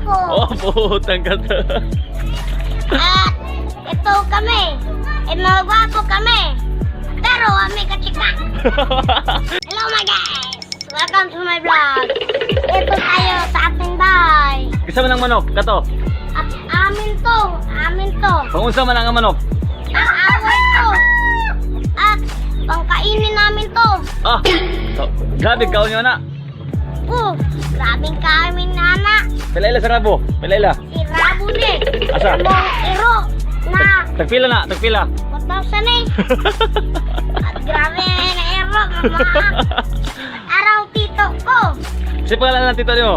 Guwapo. Oh, putang ka to. At ito kami. Eh, mga gwapo kami. Pero kami kachika. Hello, my guys! Welcome to my vlog. Ito tayo sa ating bahay. Kinsa man ang manok, kato. At amin to. Amin to. Pangunsa man ang manok? Ang away to. At pangkainin namin to. Ah, so, grabe kaon nyo na. Oh, grabing kamin nana. Pila sa rabo? Pila. Si Rabo ni. Asa? Among iro na Tagpila na, tagpila. 1,000 eh. At grabe na iro. Mga araw tito ko. Si pangalan ng tito niyo?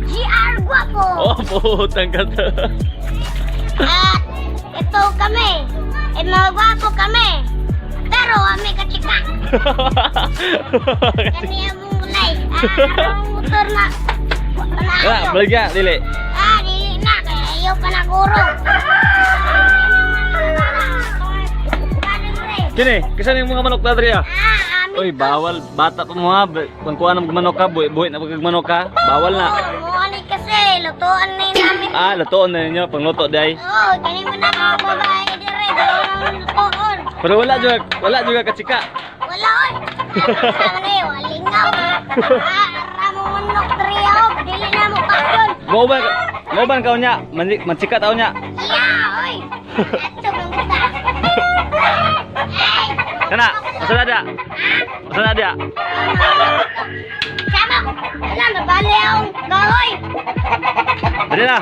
GR Guapo. Oh, putang ka to. At ito kami. Eh, mga gwapo kami. Pero kami kachika. Kani among gulay. Ah, among motor na. Wala Wala, ayo. balik ka, dili. Ah, dili na. Kaya ayaw pa naguro. Kini, kinsa yung mga manok na diri ah? Ah, amin Oy, to. bawal. Bata pa mo ha. Pangkuha ng manok ka, buhi, buhi na pagkag manok ka. Bawal na. Oo, mo ani kasi. Lutuan na yun namin. Ah, lutoon na ninyo, pangluto day. Oo, kani mo na mga babae dire. Dalawang lutuon. Pero wala juga katsika. Wala oy. Sama na yun, walingaw. Ah, ara mo manok diri oh. Dili na mo pakyon. Mo ba kaon niya? Mantsika tao niya. Iya, oy. Ato bang ta. Ay, Kana, asa na dia? Asa na dia? sama. Wala nabali akong kahoy. Dali na.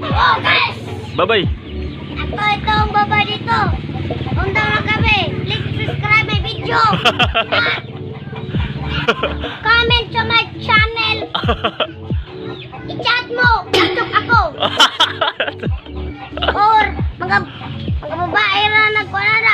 Oh, guys. Bye-bye. Ato ito ang baba dito. Undang na kami. Please subscribe my video. Comment to my channel. I-chat mo. Katok ako. Or mga mga babae na nagkuha.